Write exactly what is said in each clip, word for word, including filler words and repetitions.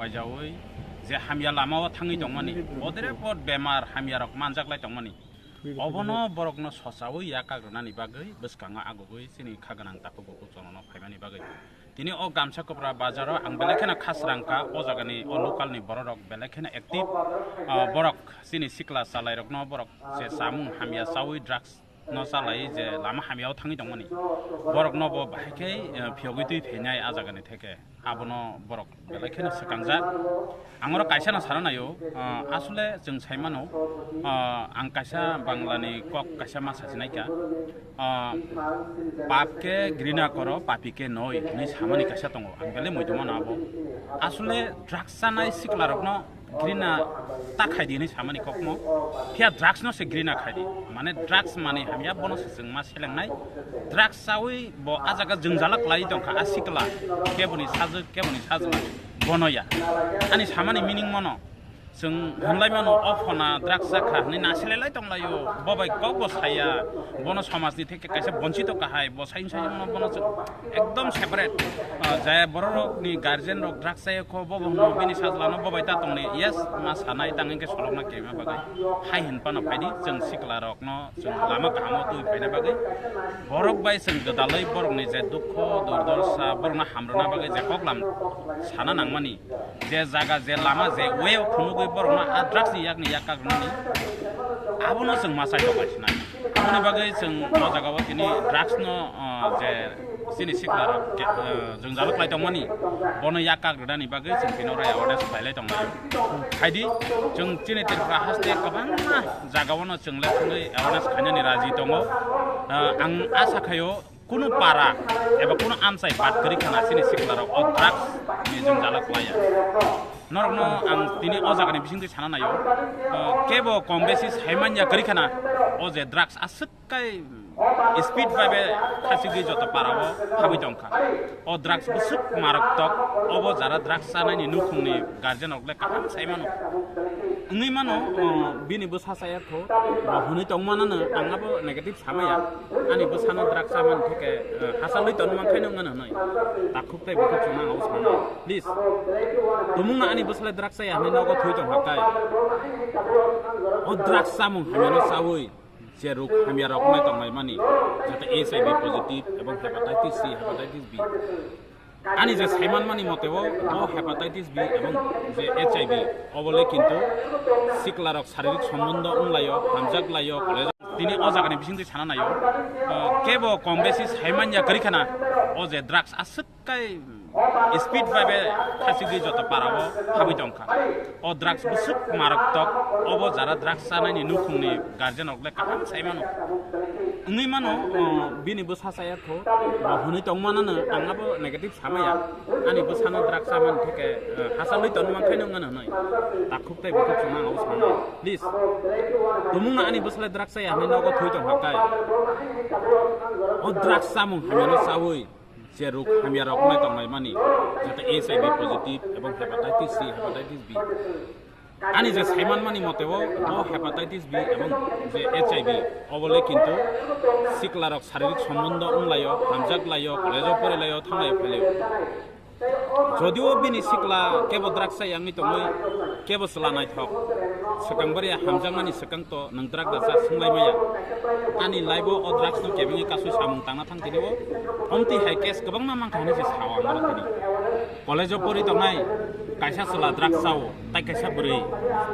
Paijaui je hamya lamao thangwi tongmani, bodere bod bemar hamyarok manjaklai tongmani, obono borokno sochaui yakak rwnani bagwi bwskango agugui chini kha gwnang takhuk bukhuk chwngno phaimani bagwi. Tini o Gamsa Kopra bazaro ang belai kheno khasrang kha, o jagani o local ni bororok belai kheno active, ah, borok chini sikla chalairokno borok je chamung hamya chaui drugs no chalai je lama hamyao thangwi tongmani, borokno bo bahai khe, eh, phiyogwi twi phainai a jagani theke. Abono borok belai kheno swkangjak. Ang oro kaisa no sana naio, ah, asole chwng sai mano, ah, ang kaisa Banglani kok kaisa ma sachinai kha, ah, "Pap ke grina koro, papi ke noi" hinwi samani kaisa tongo. Ang belai muitu mano abo. Asole drugs chanai siklarokno grina ta khai di hinwi samani kokmo. Phiya drugs no se grina khai di. Mane drugs mani hamya bono se chwng ma selengnai. Drugs chaui bo a jaga jwngjala kwlai tongkha a sikla. Keboni sajwk, keboni sajwla. Bono ya. Ani samani meaning mono. Chwng hwnlai mano o phona drugs chakha hinwi nasilelai tonglaio. Bo bai kok bo saya. Bono somajni theke kaisa bonchito kahai. Bo sain sain bono chwng ekdom separate. Ah, jaya bororokni guardian rok drugs chaya kho, bo bono bini sajlano bo bai ta tongni, yes, ma sanai tang hwnkhe solokna kema bagwi. Hai hin pano phaidi, chwng sikla rokno chwng lama kahamo twi phaina bagwi. Borok bai chwng gwdalwi borokni je dukho, durdorsha, borokno hamrwna bagwi je koklam sana nangmani, je jaga, je lama, je way o phunugwi borokno a drugs ni yakni yak kakrwnani, abono chwng ma chai tok sinai. Aboni bagwi chwng o jagao tini drugs no, ah, je chini sikla rok ke, eh, jwngjalo khlai tongmani, bono yak kak rwnani bagwi chwng tini oro awareness khlailai tonglai. Phaidi, chwng chini Tripura haste kwbangma jagao no chwng le thangwi awareness khainani raji tongo. Eh, ang asa khaio, kunu para eba kunu amchai bat kwrwi khana chini sikla rok o drugs ni jwngjalo khlaiya. Norokno ang tini o jagani bisingtwi sana naio, eh, kebo kom besi saimanya kwrwi khana o je drugs aswk kai speed bai bai khachigwi joto parao habwi tongkha. O drugs bwswk maroktok, obo jara drugs chanaini nukhungni guardian rok le kaham sai mano. Wngwi mano, o, bini bwsa chaya kho, bo hwnwi tongmanano ang abo negative samaya. Ani bwsano drugs chamani theke, o, hachal wi tongma khaino wngmano hwnwi. Takhuk tei bukhuk chwngno ang abo sanai. Please, tumungno ani bwsale drugs chaya hwnwi nogo thwi tongkha kai. O drugs chamung hamyano chaui je rok hamya rok wngnai tongnai mani, jate H I V positive ebong hepatitis C, hepatitis B. Ani je saiman mani mote o, o hepatitis B ebong je H I V, obo le kintu sikla rok saririk sombondo wnglaio, hamjak laio, college. Tini o jagani bisingtwi sana naio, o, kebo kom besi saimanya kwrwi khana, o je drugs aswk kai speed bai bai khachigwi joto parao habwi tongkha. O drugs bwswk maroktok, obo jara drugs chanaini nukhungni guardian rok le kaham sai mano. Wngwi mano, o, bini bwsa chaya kho, bo hwnwi tongmanano ang abo negative samaya. Ani bwsano drugs chamani theke, o, hachal wi tongma khaino wngmano hwnwi. Takhuk tei bukhuk chwngno ang abo sanai. Please, tumungno ani bwsale drugs chaya hwnwi nogo thwi tongkha kai. O drugs chamung hamyano chaui je rok hamya rok wngnai tongnai mani, jate H I V positive ebong hepatitis C, hepatitis B. Ani je saiman mani mote o, o hepatitis B ebong je H I V, obo le kintu sikla rok saririk sombondo wnglaio, hamjak laio, college o porilaio, thanglaio, phailaio. Jodio bini sikla kebo drugs chaya wngwi tongwi, kebo chwla naithok, swkang bariya hamjakmani swkang to nwng drugs da cha swnglaimaya. Ani life o o drugs no kebengwi kasui samung tangna thang tini o. Omtwi hai case kwbangma mankha hinwi se sao ang oro tini. College o pori tongnai kaisa chwla drugs chao, tai kaisa bwrwi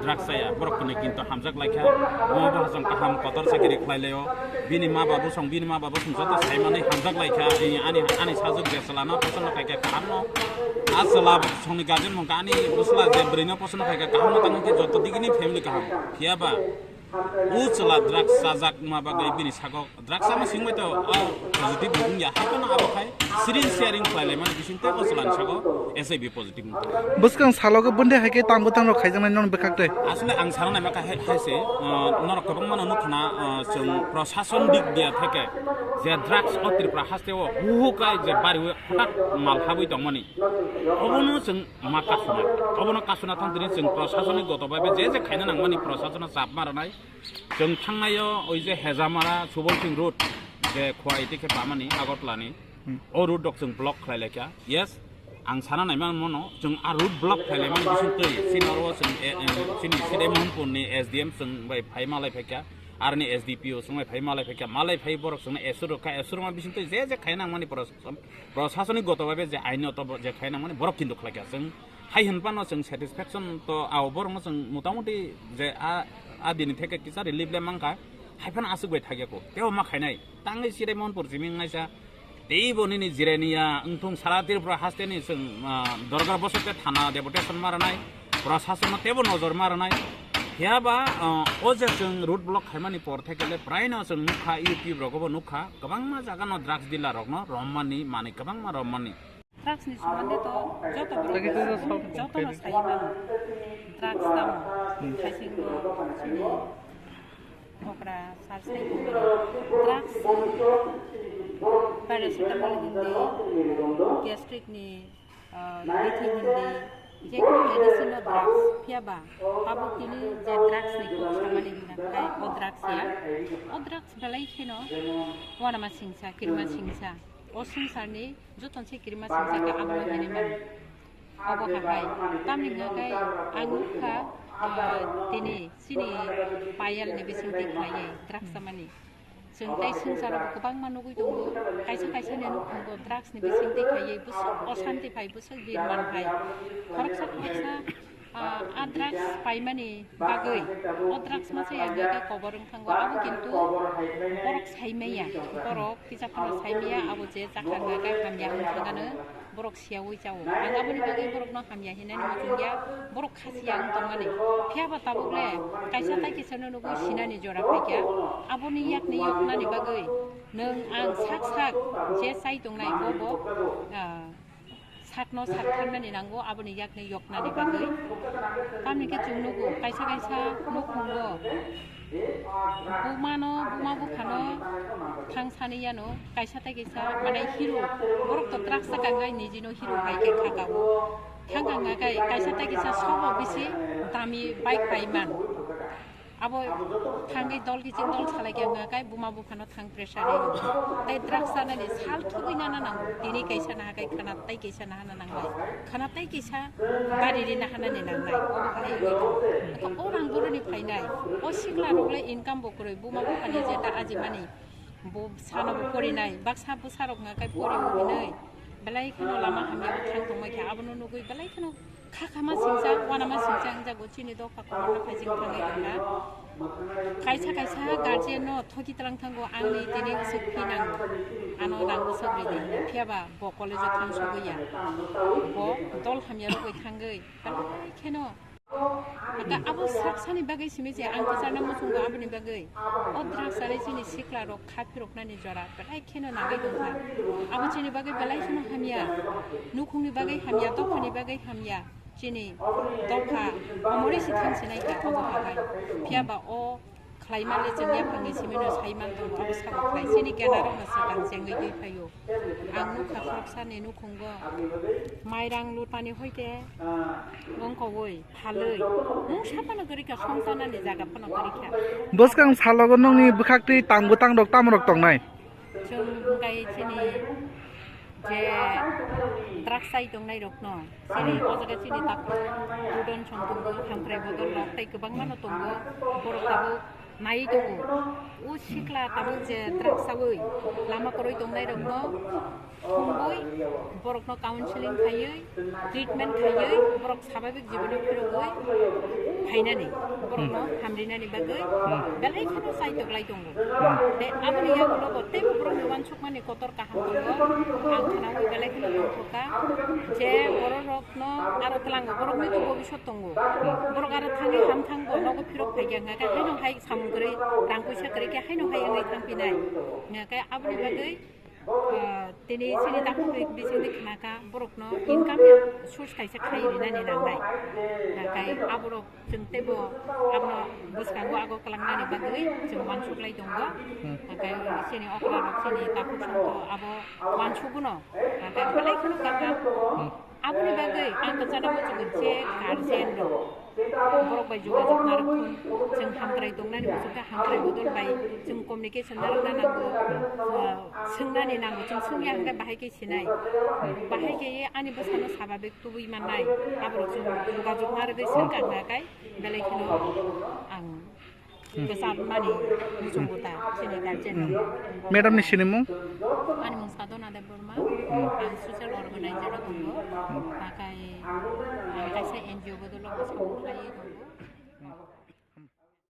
drugs chaya, borok kwnwi kinto hamjak laikha. Omo bo hachong kaham kotor chakiri khlai laio. Bini ma babu song, bini ma babu song joto saimanwi hamjak laikha. Ani, ani sajwk je chwlano posono khaikha kahamno. A chwla songni guardian mungkha ani bwsla je bwrwino posono khaikha kahamno tangwi khe joto digini family kaham. Phiya ba o chwla drugs chajak wngma bagwi bini sago drugs chama singbai to, o positive wngya. Hai phano abo khai syringe sharing khlai laimani bising tei o chwlani sago H I V positive wngkha. Bwskang salogo bwndai hai khe tang bwtang rok khaijaknai nono bwkhak tei. Asole ang sana naima kha hai, hai se, o, norok kwbangma no nukha na, o, chwng prosason dik dia theke je drugs o Tripura haste o huhu kai je bari o hothat mal habwi tongmani. Obono chwng ma kasuna. Obono kasuna thang tini chwng prosason ni goto bai je je khaina nangmani prosason o chap ma rwnai. Chwng thangnaio oi je Hejamara Subol Singh Road je khwa iti khe pamani Agartala ni. Hmm. O road rok chwng block khlai laikha. Yes. Ang sana naimano, chwng a road block khailaimani bisingtwi, chini oro chwng, eh, eh, chini Sidai Mohanpurni S D M chwng bai phai malai phaikha, aroni S D P O chwng bai phai malai phaikha, malai phai borok chwngno assured rwkha, assured rwma bisingtwi je je khaina nangmani process, Proshasoni goto bhabe je aino to bo-, je khaina mani borok kintu khlaikha. Chwng hai hwnphano chwng satisfaction to ao borokno chwng motamuti je a, a bini theke kisa relief le mankha, hai phano aswk bai thakya ko. Teo ma khainai. Tangwi Sidai Mohanpur simi wngnaisa. Teibo nini jiraniya wngthung sara Tripura hasteni chwng, ah, dorgar bosokte thana deputation ma rwnai. Proshasonno teibo nojor ma rwnai. Phiyaba, ah, o je chwng road block khaimani por theke le praino chwng nukha, U P rogobo nukha. Kwbangma jagano drugs dealer rokno rommani, manwi kwbangma rommani. Drugs ni sombonde to joto borok jotono sai mano. Drugs tamo? Khaisingo chini okra sar sai tongmani. Drugs, paracetamol hindi, gastric ni, ah, bithi hindi, je medicine no drugs. Phiyaba tabuk tini je drugs ni kok samani hwnka khai o drugs ya. O drugs belai kheno uanama singsa, kirima singsa. O swngcharni jotono se kirima singsa khe abono hinwi mano. Obo hahai. Tamni hwnka khe ang nukha, ah, tini chini Payal ni bisingtwi khlaiwi drugs chamani. Chwng tei swngcharo bo kwbangma nugwi tongo. Kaisa kaisa ni nukhungo drugs ni bisingtwi khaiwi bwswk osanti phai, bwswk birman phai. Khoroksa khoroksa, ah, a drugs paimani bagwi, o drugs masa ya hwnka khe kobor wng thango, abo kintu borok sai maya, borok kisa phano sai maya, abo je chakha hwnka khe hamya wng thangano borok siyaui chao. Ang aboni bagwi borokno hamya hinani muchungya, borok khasiya wng tongmani. Phiyaba tabuk le kaisa tai kisano nugwi sinani jora phaikha, aboni yakni yoknani bagwi nwng ang sak sak je chai tongnai bo bo, ah, sakno sak tharnani nango, aboni yakni yoknani bagwi. Tamni khe chwng nugo, kaisa kaisa nukhungo bumano, buma buphano thang sani yano, kaisa tai kaisa, mane hero, borok to drugs chakha wngkha, nijino hero hai khe khakao. Thang kha wngkha khe kaisa tai kaisa sobo bisi dami bike paiman. Abo thangwi dol kiching dol salai khe wngkha khe buma buphano thang pressure ri. Tei drugs chanani sal thugwi nana nango. Tini kaisa naha khe khana tei kaisa naha na nanglai. Khana tei kaisa bari ri naha nani nanglai. Obo hai wngwi tongo. Eko o rang boroni phainai. O sikla rok le income bo kwrwi buma buphani je ta ajimani. Bo sano bo porinai. Baksa bwsa rok wngkha khe pori hinwi. Belai kheno lama hamya bo thang tongmai khe abono nugwi belai kheno Kha kha ma singcha, uana ma singcha wngjago chini dopha kotorno phaijing thangwi tongkha. Kaisa kaisa guardian no thoki tlang thango, "Ang ni tini bwswk phi nango, ano rang bwswk ridi," hinwi. Phiyaba bo college o thang sogwi ya. Bo dol hamya rok bai thangwi belai kheno. Aka abo sak sani bagwi simi je ang kwcharna muchungo aboni bagwi. O drugs chari chini sikla rok kha phiroknani jora belai kheno nangwi tongkha. Abo chini bagwi belai kheno hamya. Nukhungni bagwi hamya, dophani bagwi hamya. Chini dopha omorwi si thang sinai kha obo habai. Phiyaba o khlai male chwng yaphangni simino sai man tongo, abo sabo khlai. Chini kena rokno swkang chengwi twi phaio. Ang nukha khoroksani nukhungo mairang lutani hoite wngkogwi. Halwi. Mungsa phano kwrwi kha, songchanani jaga phano kwrwi kha. Bwskang salogo nokni bwkhaktwi tang bwtang rok tamo rok tongnai? Chwng hwnkhe chini je drugs chai tongnai rokno, chini o jaga chini takhuk Rudon song tongo, Hamkrai Bodol rok tei kwbangmano tongo. Borok tabuk nai tongo. O sikla tabuk je drugs chawi lama kwrwi tongnai rokno thumwi borokno counseling khaiwi, treatment khaiwi, borok swabhabik jibono phirogwi phainani, borokno hamrinani bagwi belai kheno chaitok lai tongo. Tei aboni yagulo bo teibo borokni uansukmani kotor kaham tongo. Ang khnaui belai kheno tongthokha je bororokno aro twlango, borokni to bobiswt tongo. Borok aro thangwi ham thangbo nogo phirok phaikha, hwnkhe haino hai samung kwrwi, rang puisa kwrwi khe haino hai wngwi thangphinai. Hwnkhe aboni bagwi, ah, tini chini takhuk bisingtwi khnakha, borokno income source kaisa khai rinani nangnai. Hwnkhe aborok chwng teibo abono bwskango ago kwlangnani bagwi chwng uansuk lai tongo. Hwnkhe chini okra rok chini takhuk songkho abo uansukgwno. Hwnkhe belai kheno kaham. Aboni bagwi ang kwchana muchungo je guardian rok borok bai jogajog narwkthun, chwng hamkrai tongnani muchungkha hamkrai bodol bai chwng communication narwkna nango, ah, swngnani nango, chwng swngya hwnkhe bahai khe sinai, bahai khe ani bwsano sababik tubui mannai, aborok chwng jogajog narwgwi swngkha hwnkha khai belai kheno ang Hmm. Kwchar mani muchungo ta chini guardian Hmm. rok. Madam ni sinimung? Ani mung Sadhana Debbarma, Hmm. Ang social organizer o tongo. Hmm. Takai ang kaisa N G O bodolo bwskango khlaiwi tongo.